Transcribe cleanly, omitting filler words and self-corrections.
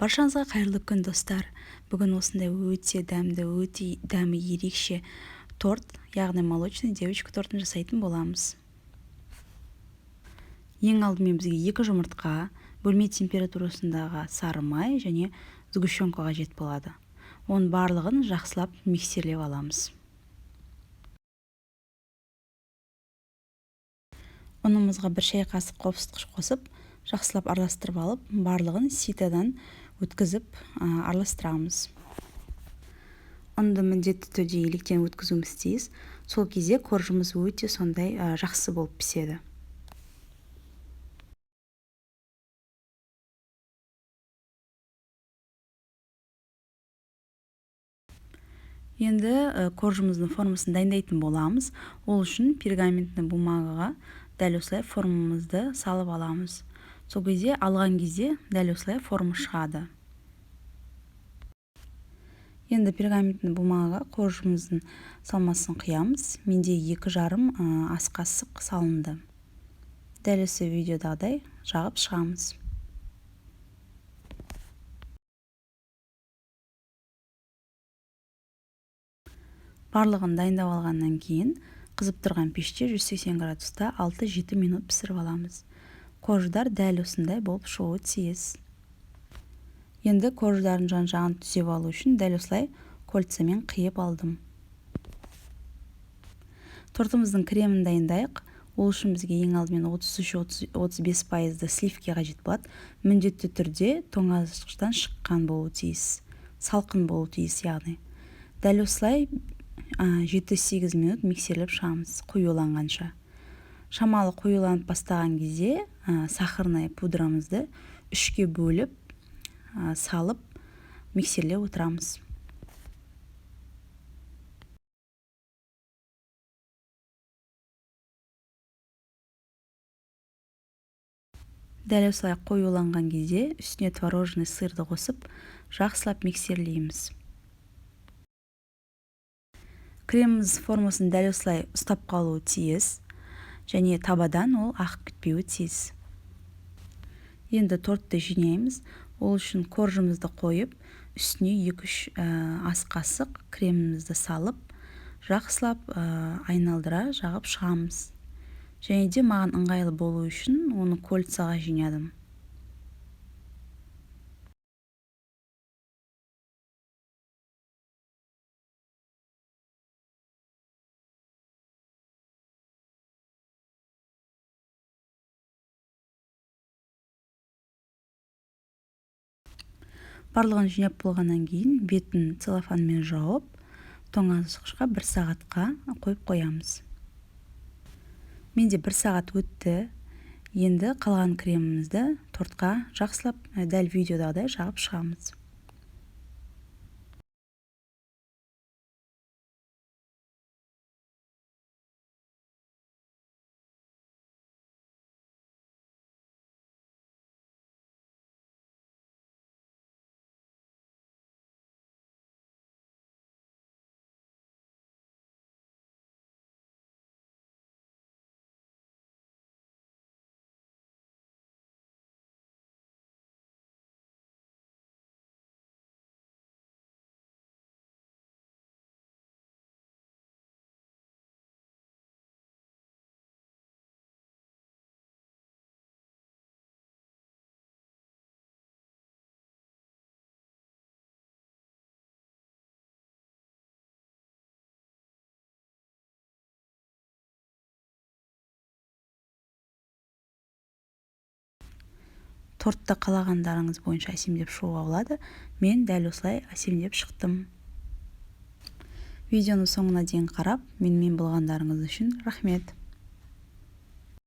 Баршаңызға қайырлы күн, достар! Бүгін осындай өте дәмді, өте дәмі ерекше торт, яғни молочный девочка тортын жасайтын боламыз. Ең алдымен бізге 2 жұмыртқа, бөлме температурасындағы сары май және сгущенка қажет болады. Оның барлығын жақсылап миксерлеп аламыз. Ұнымызға 1 шай қасық қопсытқыш қосып, жақсылап араластырып алып, барлығын ситадан өткізіп араластырамыз. Ұнды міндетті түрде електен өткізуіміз тиіс. Сол кезде коржымыз өте сондай жақсы болып піседі. Енді коржымыздың формасын дайындайтын боламыз. Ол үшін пергаментный бумагаға дәл осылай формамызды салып аламыз. Сол кезде алған кезде дәл осылай форма шығады. Енді пергаментный бумагаға коржымыздың салмасын құямыз. Менде 2,5 ас қасық салынды. Дәл осы видеодағыдай жағып шығамыз. Барлығын дайындап алғаннан кейін қызып тұрған пеште 180 градуста 6-7 минут пісіріп аламыз. Корждар дәл осындай болып шығуы тиіс. Енді корждардың жан-жағын түзеп алу үшін дәл осылай кольцамен қиып алдым. Тортымыздың кремін дайындайық. Ол үшін бізге ең алдымен 33-35 пайызды сливки қажет болады. Міндетті түрде тоңазытқыштан шыққан болуы тиіс. Салқын болуы тиіс, яғни. Дәл осылай 7-8 минут миксерлеп шығамыз, қоюланғанша. Шамалы қоюланып бастаған кезде сахарная пудрамызды 3-ке бөліп салып миксерлеп отырамыз. Дәл осылай қоюланған кезде үстіне творожный сырды қосып, жақсылап миксерлейміз. Креміміз формасын дәл осылай ұстап қалуы тиіс және табадан ол ағып кетпеуі тиіс. Енді тортты жинаймыз. Ол үшін коржымызды қойып, үстіне 2-3 ас қасық кремімізді салып, жақсылап айналдыра жағып шығамыз. Және де маған ыңғайлы болу үшін оны кольцаға жинадым. Барлығын жинап болғаннан кейін бетін целлофанмен жауып, тоңазытқышқа 1 сағатқа қойып қоямыз. Менде 1 сағат өтті. Енді қалған кремімізді тортқа жақсылап дәл видеодағыдай жағып шығамыз. Тортты қалағандарыңыз бойынша әсемдеп шығуға болады. Мен дәл осылай әсемдеп шықтым. Видеоны соңына дейін қарап, менімен болғандарыңыз үшін рахмет.